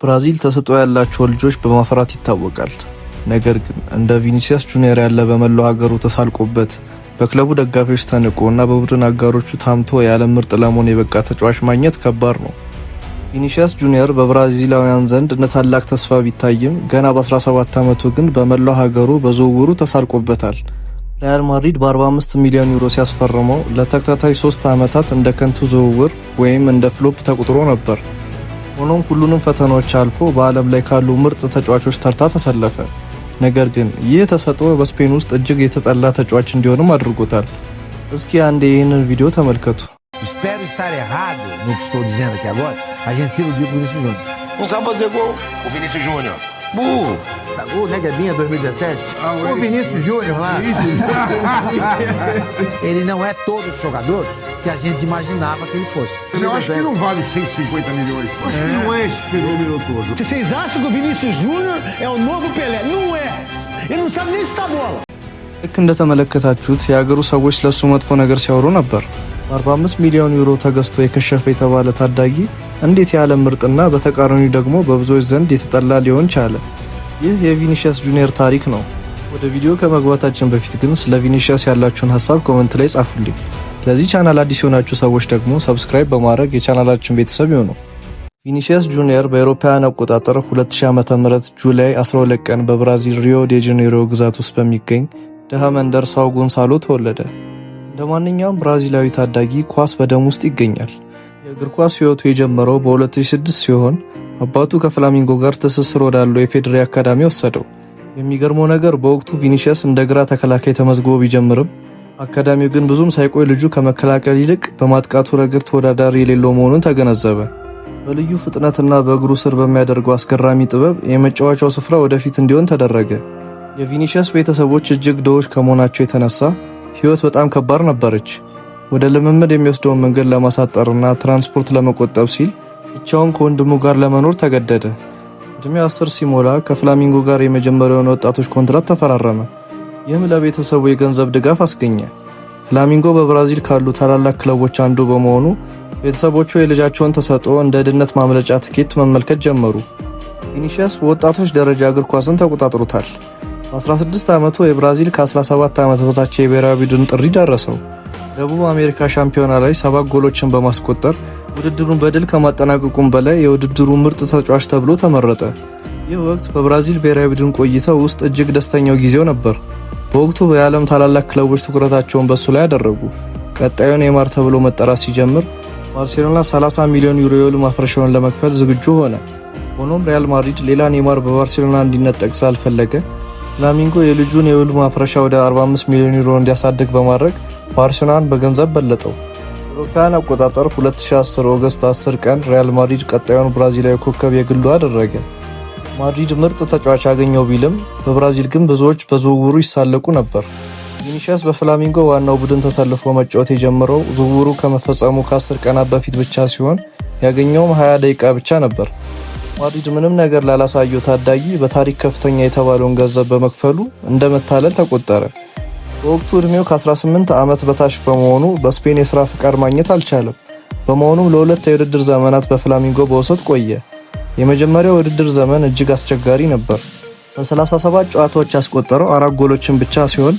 ብራዚል ተሰጥኦ ያላቸው ልጆች በማፍራት ይታወቃል። ነገር ግን እንደ ቪኒሲየስ ጁኒየር ያለ በመላው ሀገሩ ተሳልቆበት፣ በክለቡ ደጋፊዎች ተንቆ እና በቡድን አጋሮቹ ታምቶ የዓለም ምርጥ ለመሆን የበቃ ተጫዋች ማግኘት ከባድ ነው። ቪኒሲየስ ጁኒየር በብራዚላውያን ዘንድ እንደ ታላቅ ተስፋ ቢታይም ገና በ17 ዓመቱ ግን በመላው ሀገሩ በዝውውሩ ተሳልቆበታል። ሪያል ማድሪድ በ45 ሚሊዮን ዩሮ ሲያስፈርመው ለተከታታይ 3 ዓመታት እንደ ከንቱ ዝውውር ወይም እንደ flop ተቆጥሮ ነበር። ሆኖም ሁሉንም ፈተናዎች አልፎ በዓለም ላይ ካሉ ምርጥ ተጫዋቾች ተርታ ተሰለፈ። ነገር ግን ይህ ተሰጥኦ በስፔን ውስጥ እጅግ የተጠላ ተጫዋች እንዲሆንም አድርጎታል። እስኪ አንዴ ይህንን ቪዲዮ ተመልከቱ። Espero estar errado no que estou dizendo aqui agora. A gente iludiu com o Vinícius Júnior. Não sabe fazer gol. O Vinícius Júnior. Burro. O Neguebinha 2017? O Vinícius Júnior lá. Ele não é todo esse jogador que a gente imaginava que ele fosse. Eu acho que não vale 150 milhões. Eu acho que não é esse fenômeno todo. Vocês acham que o Vinícius Júnior é o novo Pelé? Não é! Ele não sabe nem chutar bola. ልክ እንደተመለከታችሁት የሀገሩ ሰዎች ለሱ መጥፎ ነገር ሲያወሩ ነበር። በ45 ሚሊዮን ዩሮ ተገዝቶ የከሸፈ የተባለ ታዳጊ እንዴት የዓለም ምርጥና በተቃራኒው ደግሞ በብዙዎች ዘንድ የተጠላ ሊሆን ቻለ? ይህ የቪኒሲየስ ጁኒየር ታሪክ ነው። ወደ ቪዲዮ ከመግባታችን በፊት ግን ስለ ቪኒሲየስ ያላችሁን ሀሳብ comment ላይ ጻፉልኝ። ለዚህ ቻናል አዲስ የሆናችሁ ሰዎች ደግሞ subscribe በማድረግ የቻናላችን ቤተሰብ ይሁኑ። ቪኒሲየስ ጁኒየር በአውሮፓውያን አቆጣጠር 2000 ዓ.ም July 12 ቀን በብራዚል ሪዮ ዴ ጄኔሮ ግዛት ውስጥ በሚገኝ ድሃ መንደር ሳው ጎንሳሎ ተወለደ። እንደ ማንኛውም ብራዚላዊ ታዳጊ ኳስ በደም ውስጥ ይገኛል። የእግር ኳስ ሕይወቱ የጀመረው በ2006 ሲሆን አባቱ ከፍላሚንጎ ጋር ትስስር ወዳለው የፌዴሬ አካዳሚ ወሰደው። የሚገርመው ነገር በወቅቱ ቪኒሲየስ እንደ ግራ ተከላካይ ተመዝግቦ ቢጀምርም አካዳሚው ግን ብዙም ሳይቆይ ልጁ ከመከላከል ይልቅ በማጥቃቱ ረገድ ተወዳዳሪ የሌለው መሆኑን ተገነዘበ። በልዩ ፍጥነትና በእግሩ ስር በሚያደርገው አስገራሚ ጥበብ የመጫወቻው ስፍራ ወደፊት እንዲሆን ተደረገ። የቪኒሲየስ ቤተሰቦች እጅግ ድሆች ከመሆናቸው የተነሳ ሕይወት በጣም ከባድ ነበረች። ወደ ልምምድ የሚወስደውን መንገድ ለማሳጠርና ትራንስፖርት ለመቆጠብ ሲል ብቻውን ከወንድሙ ጋር ለመኖር ተገደደ። ዕድሜው 10 ሲሞላ ከፍላሚንጎ ጋር የመጀመሪያውን ወጣቶች ኮንትራት ተፈራረመ። ይህም ለቤተሰቡ የገንዘብ ድጋፍ አስገኘ። ፍላሚንጎ በብራዚል ካሉ ታላላቅ ክለቦች አንዱ በመሆኑ ቤተሰቦቹ የልጃቸውን ተሰጥኦ እንደ ድህነት ማምለጫ ትኬት መመልከት ጀመሩ። ቪኒሲየስ በወጣቶች ደረጃ እግር ኳስን ተቆጣጥሮታል። በ16 ዓመቱ የብራዚል ከ17 ዓመት በታች የብሔራዊ ቡድን ጥሪ ደረሰው። ደቡብ አሜሪካ ሻምፒዮና ላይ ሰባት ጎሎችን በማስቆጠር ውድድሩን በድል ከማጠናቀቁም በላይ የውድድሩ ምርጥ ተጫዋች ተብሎ ተመረጠ። ይህ ወቅት በብራዚል ብሔራዊ ቡድን ቆይታው ውስጥ እጅግ ደስተኛው ጊዜው ነበር። በወቅቱ የዓለም ታላላቅ ክለቦች ትኩረታቸውን በእሱ ላይ አደረጉ። ቀጣዩ ኔይማር ተብሎ መጠራት ሲጀምር ባርሴሎና 30 ሚሊዮን ዩሮ የውል ማፍረሻውን ለመክፈል ዝግጁ ሆነ። ሆኖም ሪያል ማድሪድ ሌላ ኔይማር በባርሴሎና እንዲነጠቅ ስላልፈለገ ፍላሚንጎ የልጁን የውል ማፍረሻ ወደ 45 ሚሊዮን ዩሮ እንዲያሳድግ በማድረግ ባርሴሎናን በገንዘብ በለጠው። አውሮፓውያን አቆጣጠር 2010 August 10 ቀን ሪያል ማድሪድ ቀጣዩን ብራዚላዊ ኮከብ የግሉ አደረገ። ማድሪድ ምርጥ ተጫዋች አገኘው ቢልም በብራዚል ግን ብዙዎች በዝውውሩ ይሳለቁ ነበር። ቪኒሲየስ በፍላሚንጎ ዋናው ቡድን ተሰልፎ መጫወት የጀመረው ዝውውሩ ከመፈጸሙ ከ10 ቀናት በፊት ብቻ ሲሆን ያገኘውም 20 ደቂቃ ብቻ ነበር። ማድሪድ ምንም ነገር ላላሳየው ታዳጊ በታሪክ ከፍተኛ የተባለውን ገንዘብ በመክፈሉ እንደ መታለል ተቆጠረ። በወቅቱ ዕድሜው ከ18 ዓመት በታች በመሆኑ በስፔን የሥራ ፍቃድ ማግኘት አልቻለም። በመሆኑም ለሁለት የውድድር ዘመናት በፍላሚንጎ በውሰት ቆየ። የመጀመሪያው የውድድር ዘመን እጅግ አስቸጋሪ ነበር። በ37 ጨዋታዎች ያስቆጠረው አራት ጎሎችን ብቻ ሲሆን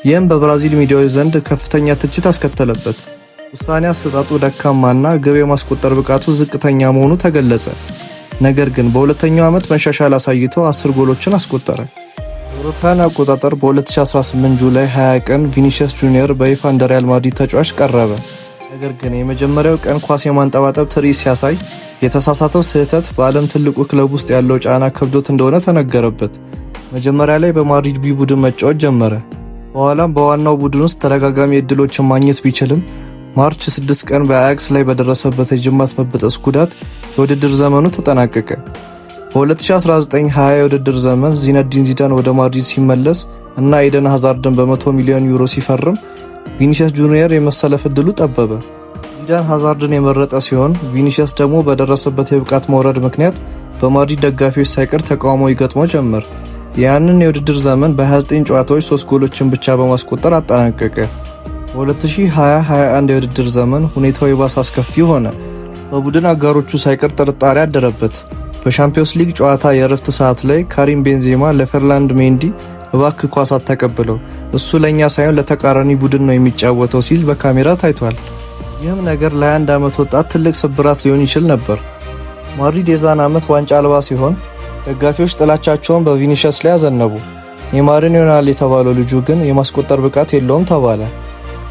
ይህም በብራዚል ሚዲያዎች ዘንድ ከፍተኛ ትችት አስከተለበት። ውሳኔ አሰጣጡ ደካማና ግብ የማስቆጠር ብቃቱ ዝቅተኛ መሆኑ ተገለጸ። ነገር ግን በሁለተኛው ዓመት መሻሻል አሳይቶ 10 ጎሎችን አስቆጠረ። አውሮፓውያን አቆጣጠር በ2018 July 20 ቀን ቪኒሲየስ ጁኒየር በይፋ እንደ ሪያል ማድሪድ ተጫዋች ቀረበ። ነገር ግን የመጀመሪያው ቀን ኳስ የማንጠባጠብ ትርኢት ሲያሳይ የተሳሳተው ስህተት በዓለም ትልቁ ክለብ ውስጥ ያለው ጫና ከብዶት እንደሆነ ተነገረበት። መጀመሪያ ላይ በማድሪድ ቢ ቡድን መጫወት ጀመረ። በኋላም በዋናው ቡድን ውስጥ ተደጋጋሚ እድሎችን ማግኘት ቢችልም March 6 ቀን በአያክስ ላይ በደረሰበት የጅማት መበጠስ ጉዳት የውድድር ዘመኑ ተጠናቀቀ። በ2019-20 የውድድር ዘመን ዚነዲን ዚዳን ወደ ማድሪድ ሲመለስ እና ኤደን ሃዛርድን በ100 ሚሊዮን ዩሮ ሲፈርም ቪኒሲየስ ጁኒየር የመሰለፍ እድሉ ጠበበ። ዚዳን ሃዛርድን የመረጠ ሲሆን ቪኒሲየስ ደግሞ በደረሰበት የብቃት መውረድ ምክንያት በማድሪድ ደጋፊዎች ሳይቀር ተቃውሞ ይገጥመው ጀመር። ያንን የውድድር ዘመን በ29 ጨዋታዎች 3 ጎሎችን ብቻ በማስቆጠር አጠናቀቀ። በ2020-21 የውድድር ዘመን ሁኔታው የባሰ አስከፊ ሆነ። በቡድን አጋሮቹ ሳይቀር ጥርጣሬ አደረበት። በሻምፒዮንስ ሊግ ጨዋታ የእረፍት ሰዓት ላይ ካሪም ቤንዜማ ለፈርላንድ ሜንዲ "እባክህ ኳስ አታቀብለው፣ እሱ ለእኛ ሳይሆን ለተቃራኒ ቡድን ነው የሚጫወተው" ሲል በካሜራ ታይቷል። ይህም ነገር ለ21 ዓመት ወጣት ትልቅ ስብራት ሊሆን ይችል ነበር። ማድሪድ የዛን ዓመት ዋንጫ አልባ ሲሆን ደጋፊዎች ጥላቻቸውን በቪኒሺየስ ላይ አዘነቡ። ኔይማርን ይሆናል የተባለው ልጁ ግን የማስቆጠር ብቃት የለውም ተባለ።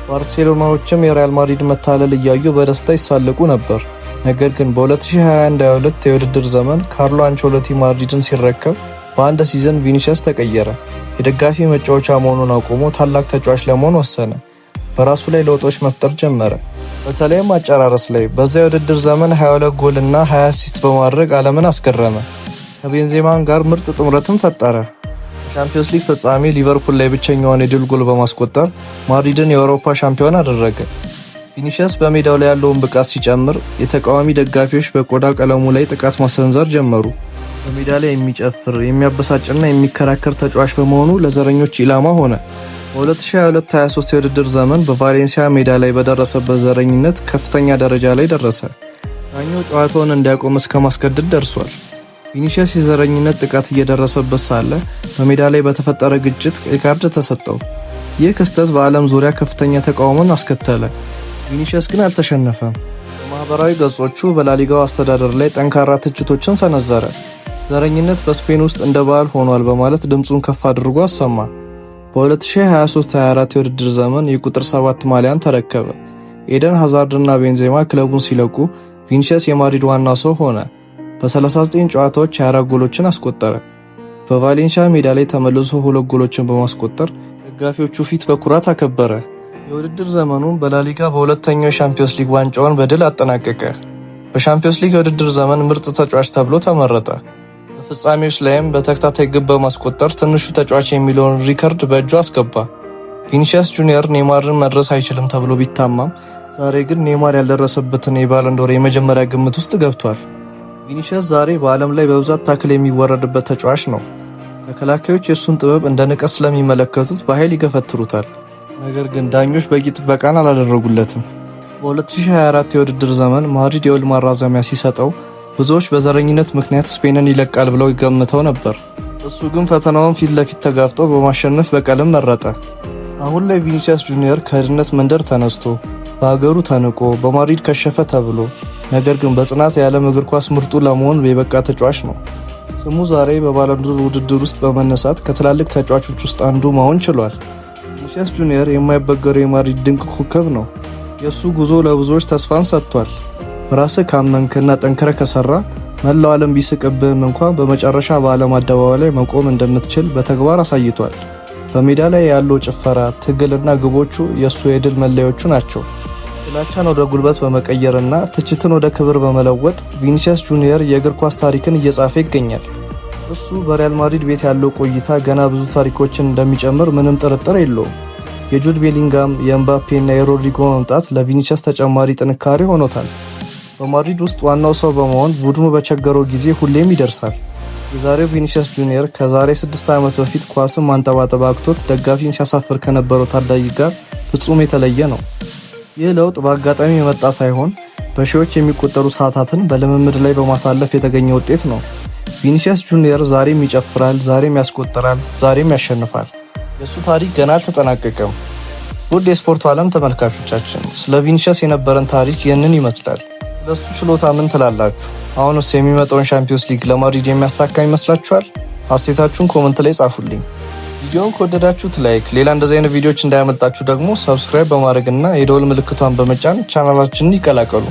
ባርሴሎናዎችም የሪያል ማድሪድ መታለል እያዩ በደስታ ይሳለቁ ነበር። ነገር ግን በ2021/22 የውድድር ዘመን ካርሎ አንቸሎቲ ማድሪድን ሲረከብ በአንድ season ቪኒሺየስ ተቀየረ። የደጋፊ መጫወቻ መሆኑን አቁሞ ታላቅ ተጫዋች ለመሆን ወሰነ። በራሱ ላይ ለውጦች መፍጠር ጀመረ። በተለይም አጨራረስ ላይ። በዛ የውድድር ዘመን 22 ጎል እና 20 assist በማድረግ ዓለምን አስገረመ። ከቤንዜማን ጋር ምርጥ ጥምረትን ፈጠረ። በሻምፒዮንስ ሊግ ፍጻሜ ሊቨርፑል ላይ ብቸኛውን የድል ጎል በማስቆጠር ማድሪድን የአውሮፓ ሻምፒዮን አደረገ። ቪኒሺየስ በሜዳው ላይ ያለውን ብቃት ሲጨምር የተቃዋሚ ደጋፊዎች በቆዳ ቀለሙ ላይ ጥቃት ማሰንዘር ጀመሩ። በሜዳ ላይ የሚጨፍር፣ የሚያበሳጭና የሚከራከር ተጫዋች በመሆኑ ለዘረኞች ኢላማ ሆነ። በ2022/23 የውድድር ዘመን በቫሌንሲያ ሜዳ ላይ በደረሰበት ዘረኝነት ከፍተኛ ደረጃ ላይ ደረሰ። ዳኛው ጨዋታውን እንዲያቆም እስከ ማስገደድ ደርሷል። ቪኒሺየስ የዘረኝነት ጥቃት እየደረሰበት ሳለ በሜዳ ላይ በተፈጠረ ግጭት ቀይ ካርድ ተሰጠው። ይህ ክስተት በዓለም ዙሪያ ከፍተኛ ተቃውሞን አስከተለ። ቪኒሺየስ ግን አልተሸነፈም። በማህበራዊ ገጾቹ በላሊጋው አስተዳደር ላይ ጠንካራ ትችቶችን ሰነዘረ። ዘረኝነት በስፔን ውስጥ እንደ ባህል ሆኗል በማለት ድምፁን ከፍ አድርጎ አሰማ። በ2023/24 የውድድር ዘመን የቁጥር 7 ማሊያን ተረከበ። ኤደን ሃዛርድ እና ቤንዜማ ክለቡን ሲለቁ ቪኒሺየስ የማድሪድ ዋና ሰው ሆነ። በ39 ጨዋታዎች 24 ጎሎችን አስቆጠረ። በቫሌንሺያ ሜዳ ላይ ተመልሶ ሁለት ጎሎችን በማስቆጠር ደጋፊዎቹ ፊት በኩራት አከበረ። የውድድር ዘመኑን በላሊጋ በሁለተኛው የሻምፒዮንስ ሊግ ዋንጫውን በድል አጠናቀቀ። በሻምፒዮንስ ሊግ የውድድር ዘመን ምርጥ ተጫዋች ተብሎ ተመረጠ። በፍጻሜዎች ላይም በተከታታይ ግብ በማስቆጠር ትንሹ ተጫዋች የሚለውን ሪከርድ በእጁ አስገባ። ቪኒሺየስ ጁኒየር ኔይማርን መድረስ አይችልም ተብሎ ቢታማም ዛሬ ግን ኔይማር ያልደረሰበትን የባሎንዶር የመጀመሪያ ግምት ውስጥ ገብቷል። ቪኒሺየስ ዛሬ በዓለም ላይ በብዛት tackle የሚወረድበት ተጫዋች ነው። ተከላካዮች የእሱን ጥበብ እንደ ንቀት ስለሚመለከቱት በኃይል ይገፈትሩታል። ነገር ግን ዳኞች በቂ ጥበቃን አላደረጉለትም። በ2024 የውድድር ዘመን ማድሪድ የውል ማራዘሚያ ሲሰጠው ብዙዎች በዘረኝነት ምክንያት ስፔንን ይለቃል ብለው ገምተው ነበር። እሱ ግን ፈተናውን ፊት ለፊት ተጋፍጦ በማሸነፍ በቀልን መረጠ። አሁን ላይ ቪኒሲየስ ጁኒየር ከድህነት መንደር ተነስቶ፣ በሀገሩ ተንቆ፣ በማድሪድ ከሸፈ ተብሎ፣ ነገር ግን በጽናት የዓለም እግር ኳስ ምርጡ ለመሆን የበቃ ተጫዋች ነው። ስሙ ዛሬ በባሎንዶር ውድድር ውስጥ በመነሳት ከትላልቅ ተጫዋቾች ውስጥ አንዱ መሆን ችሏል። ቪኒሲየስ ጁኒየር የማይበገረው የማድሪድ ድንቅ ኮከብ ነው። የእሱ ጉዞ ለብዙዎች ተስፋን ሰጥቷል። በራስህ ካመንክና ጠንክረህ ከሰራህ መላው ዓለም ቢስቅብህም እንኳን በመጨረሻ በዓለም አደባባይ ላይ መቆም እንደምትችል በተግባር አሳይቷል። በሜዳ ላይ ያለው ጭፈራ፣ ትግልና ግቦቹ የእሱ የድል መለያዎቹ ናቸው። ጥላቻን ወደ ጉልበት በመቀየርና ትችትን ወደ ክብር በመለወጥ ቪኒሲየስ ጁኒየር የእግር ኳስ ታሪክን እየጻፈ ይገኛል። እሱ በሪያል ማድሪድ ቤት ያለው ቆይታ ገና ብዙ ታሪኮችን እንደሚጨምር ምንም ጥርጥር የለውም። የጁድ ቤሊንጋም፣ የኤምባፔ እና የሮድሪጎ መምጣት ለቪኒሲየስ ተጨማሪ ጥንካሬ ሆኖታል። በማድሪድ ውስጥ ዋናው ሰው በመሆን ቡድኑ በቸገረው ጊዜ ሁሌም ይደርሳል። የዛሬው ቪኒሲየስ ጁኒየር ከዛሬ 6 ዓመት በፊት ኳስን ማንጠባጠብ አቅቶት ደጋፊን ሲያሳፍር ከነበረው ታዳጊ ጋር ፍጹም የተለየ ነው። ይህ ለውጥ በአጋጣሚ የመጣ ሳይሆን በሺዎች የሚቆጠሩ ሰዓታትን በልምምድ ላይ በማሳለፍ የተገኘ ውጤት ነው። ቪኒሲየስ ጁኒየር ዛሬም ይጨፍራል፣ ዛሬም ያስቆጥራል፣ ዛሬም ያሸንፋል። የእሱ ታሪክ ገና አልተጠናቀቀም። ውድ የስፖርቱ ዓለም ተመልካቾቻችን፣ ስለ ቪኒሲየስ የነበረን ታሪክ ይህንን ይመስላል። ለእሱ ችሎታ ምን ትላላችሁ? አሁንስ የሚመጣውን ሻምፒዮንስ ሊግ ለማድሪድ የሚያሳካ ይመስላችኋል? አስተያየታችሁን comment ላይ ጻፉልኝ። ቪዲዮውን ከወደዳችሁት like፣ ሌላ እንደዚህ አይነት ቪዲዮዎች እንዳያመልጣችሁ ደግሞ subscribe በማድረግና የደወል ምልክቷን በመጫን ቻናላችንን ይቀላቀሉ።